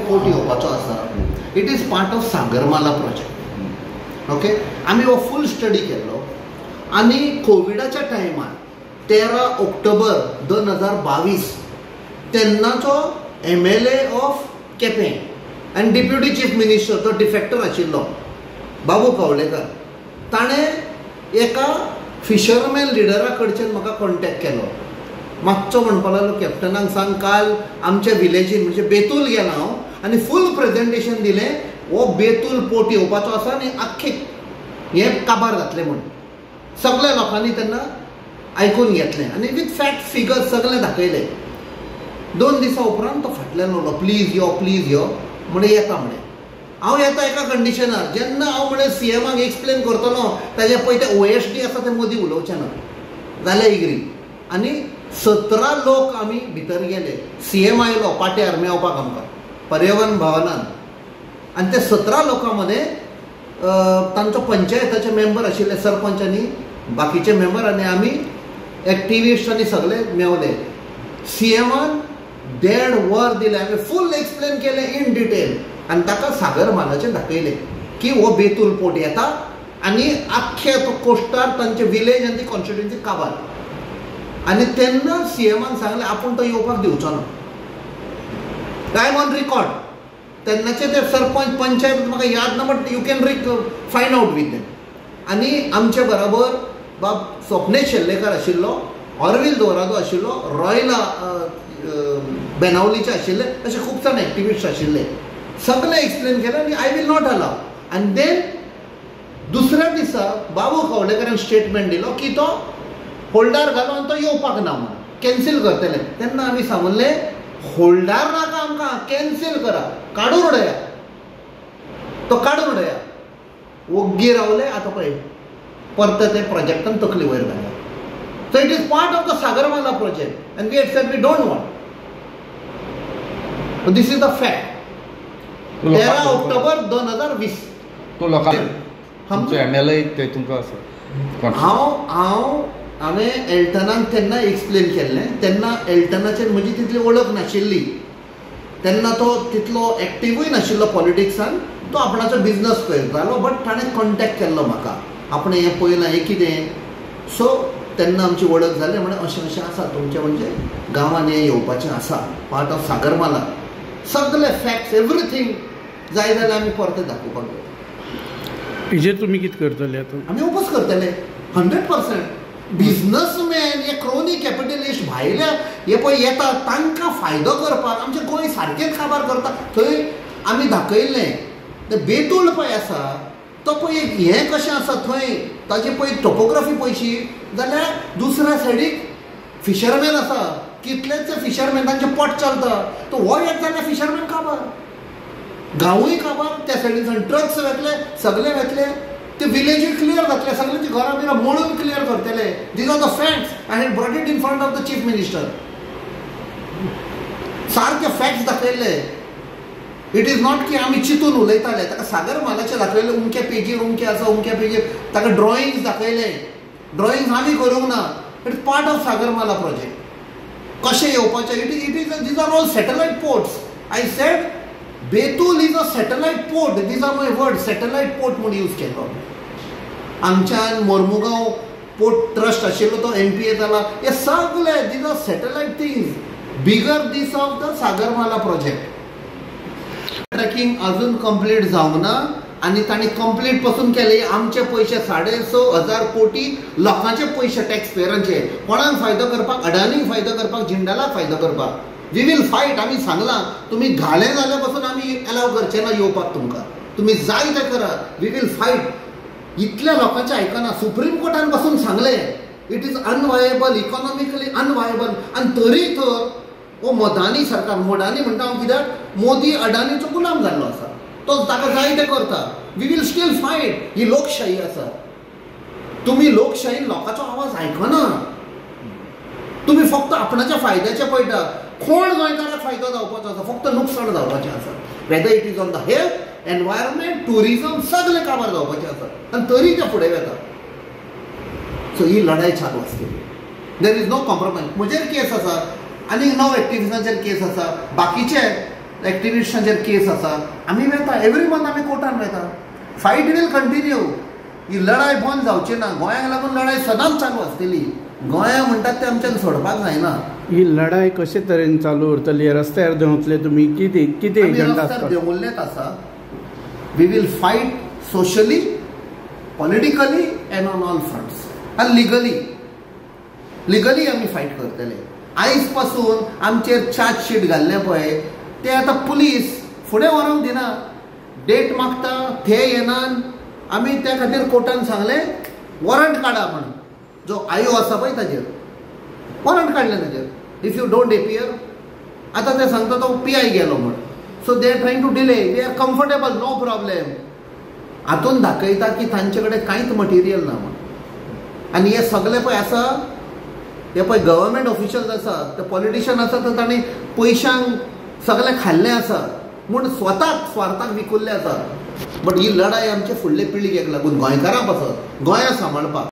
Port येवपाचो आसा, it is part of Sagarmala project. Okay, आमी हो फूल स्टडी केल्लो आनी कोविडाच्या टायमार 13 ऑक्टोबर 2022 तेन्नाचो MLA of Quepem आनी डिप्युटी चीफ मिनिस्टर तो डिफेक्टर आशिल्लो बाबू कवळेकर, ताणें एका फिशरमॅन लिडरा कडच्यान म्हाका कॉन्टेक्ट केलो. मातसो म्हणपाक लागलो कॅप्टनाक सांग काल आमच्या विलेजीन म्हणजे बेतूल गेला हांव आनी फूल प्रेजेंटेशन दिलें, हो बेतूल पोर्ट येवपाचो आसा आनी आख्खे हें काबार जातलें म्हूण. सगल्या लोकांनी तेन्ना आयकून घेतलें आनी विथ फॅक्ट फिगर्स सगळें दाखयलें. 2 दिसां उपरांत तो फाटल्यान उरलो, प्लीज यो प्लीज यो म्हणे, येता म्हणे. हांव येता एका कंडिशनार, जेन्ना हांव म्हणे सीएमाक एक्सप्लेन करतलो ताजे पळय ते OSD आसा ते मदीं उलोवचें ना जाल्यार एग्री. आनी 17 लोक आमी भितर गेले. सीएम आयलो पाट्यार मेवपाक आमकां पर्यावरण भवनान, आनी ते 17 लोकां मदें तांचो पंचायताचे मेंबर आशिल्ले सरपंच आनी बाकीचे मेंबर आनी आमी एक्टिविस्ट आनी सगळे मेवले. सीएमान 1.5 वर दिलें, आमी फूल एक्सप्लेन केलें इन डिटेल आनी ताका सागरमालाचें दाखयलें की हो बेतूल पोर्ट येता आनी आख्खे तो कोस्टार तांचे विलेज आनी ती कॉन्स्टिट्युएन्सी काबार. आनी तेन्ना सीएमान सांगलें आपूण तो येवपाक दिवचो ना. I am on record. तेन्नाचे ते सरपंच पंचायत म्हाका याद ना, but you can find out with them. आनी आमचे बराबर बाब स्वप्नेश शेल्लेकर आशिल्लो, ऑरवील दोरादो आशिल्लो, रॉयला बेनावलीचे आशिल्ले, अशे खूब जाण एक्टिविस्ट आशिल्ले. सगळें एक्सप्लेन केलें आनी I will not allow. आनी देन दुसऱ्या दिसा बाबू कवळेकरान स्टेटमेंट दिलो की तो होल्डार घालो आनी तो येवपाक ना म्हणून कॅन्सील करतले. तेन्ना आमी सांगलें होल्डार नाका आमकां, कॅन्सील करा, काडून उडया, तो काडून उडया. ओग्गी रावले. आतां पळय परते ते प्रोजेक्टान तकली वयर घाल्या. So it is part of the Sagarmala project and we had said we don't want. This is the fact. 13 October 2020 तो लोकांक MLA ते तुमकां आसा. हांव हांव हांवें एल्टनाक तेन्ना एक्सप्लेन केल्लें. तेन्ना एल्टनाचेर म्हजी तितली वळख नाशिल्ली, तेन्ना तो तितलो एक्टिवूय नाशिल्लो पॉलिटिक्सान, तो आपणाचो बिजनस करतालो. बट ताणें कॉन्टेक्ट केल्लो म्हाका, आपणें हें पळयलां हें कितें. सो तेन्ना आमची वळख जाली. म्हणलें अशें अशें आसा तुमचें, म्हणजे गांवांत हें येवपाचें आसा, पार्ट ऑफ सागरमाला, सगळे फॅक्ट्स एवरीथींग जाय जाल्यार आमी परते दाखोवपाक जाय. हेजेर तुमी कितें करतले आतां? आमी ओपोज करतले 100%. बिजनसमॅन हे क्रोनी कॅपिटलिस्ट भायले हे पळय येता तांकां फायदो करपाक आमचें गोंय सारकेंच काबार करता. थंय आमी दाखयल्लें ते बेतूल पळय आसा तो पळय हें कशें आसा थंय ताजी पळय टोपोग्राफी पळयशी जाल्यार दुसऱ्या सायडीक फिशरमॅन आसा, कितलेच फिशरमॅन तांचें पोट चलता. तो हो येत जाल्यार फिशरमॅन काबार, गांवूय काबार, त्या सायडीन ट्रक्स वेतले, सगळे वेतले, ते विलेजूय क्लियर जातले, सगळ्यांची घरां बिरां मोडून क्लियर करतले. These are the facts. I had brought it in front of the chief minister. सारके फॅक्ट्स दाखयल्ले. It is not की आमी चिंतून उलयताले. ताका सागरमालाचें दाखयलें, उमक्या पेजीर उमकें आसा, उमक्या पेजीर ताका ड्रॉइंग्स दाखयले. ड्रॉइंग्स आमी करूंक ना, it is part of Sagarmala project. कशें येवपाचें, it is these are all satellite ports. I said Betul is a satellite port. These are my word, satellite port म्हूण यूज केलो. आमच्यान मोर्मुगांव पोर्ट ट्रस्ट आशिल्लो तो MPA जाला. हे सगळे these are satellite things, bigger this of the Sagarmala project. Tracking अजून complete जावंक ना आनी तांणी कंप्लीट पसून केले. आमचे पयशे 6,500 कोटी लोकांचे पयशे टॅक्स पेयरांचे, कोणाक फायदो करपाक? अडानीक फायदो करपाक, जिंडालाक फायदो करपाक. We will fight. आमी सांगलां तुमी घाले जाल्यार पसून आमी एलाव करचे ना येवपाक तुमकां, तुमी जाय तें करा, we will fight. इतल्या लोकांचें आयकना. सुप्रीम कोर्टान पसून सांगलें it is unviable, economically unviable. आनी तरी तर हो मोदानी सरकार, मोदानी म्हणटा हांव कित्याक, मोदी अडानीचो गुलाम जाल्लो आसा, तो ताका जाय तें करता. We will still fight. ही लोकशाही आसा. तुमी लोकशाहीन लोकांचो आवाज आयकना, तुमी फक्त आपणाच्या फायद्याचें पळयता. कोण गोंयकाराक फायदो जावपाचो आसा, फक्त नुकसाण जावपाचें आसा. Whether it is on the health, environment, tourism, सगळें काबार जावपाचें आसा आनी तरी तें फुडें वता. सो ही लढाई चालू आसतली. There is no compromise. म्हजेर केस आसा आनी 9 एक्टिविस्टांचेर केस आसा, बाकीचे एक्टिविस्टांचेर केस आसा, आमी वेता एवरी मंथ आमी कोर्टान वेता. Fight will continue. ही लढाय बंद जावची ना. गोंयाक लागून लढाय सदांच चालू आसतली. गोंया म्हणटात ते आमच्यान सोडपाक जायना. ही लढाय कशे तरेन चालू उरतली? रस्त्यार देंवतले तुमी? कितें कितें एजंडा रस्त्यार देंवल्लेच आसा. We will fight socially, politically and on all fronts आनी लिगली. लिगली आमी फायट करतले. आयज पासून आमचेर चार्ज शीट घाल्लें पळय ते आतां पुलीस फुडें व्हरूंक दिना. डेट मागता, ते येना. आमी त्या खातीर कोर्टान सांगलें वॉरंट काडा म्हणून. जो आयो आसा पळय ताजेर वॉरंट काडलें ताजेर, if you don't appear. आतां ते सांगता तो पी I गेलो म्हण. So they are trying to delay. We are comfortable, no problem. हातून दाखयता की तांचे कडेन कांयच मटेरियल ना म्हण. आनी हे सगळे पळय आसा, हे पळय गव्हर्मेंट ऑफिशियल्स आसा, ते पॉलिटिशियन आसा, तर तांणी पयशांक सगळें खाल्लें आसा म्हूण स्वताक स्वार्थाक विकुल्ले आसा. बट he लढाय आमचे फुडले पिळगेक लागून, गोंयकारां पासत, गोंया सांबाळपाक.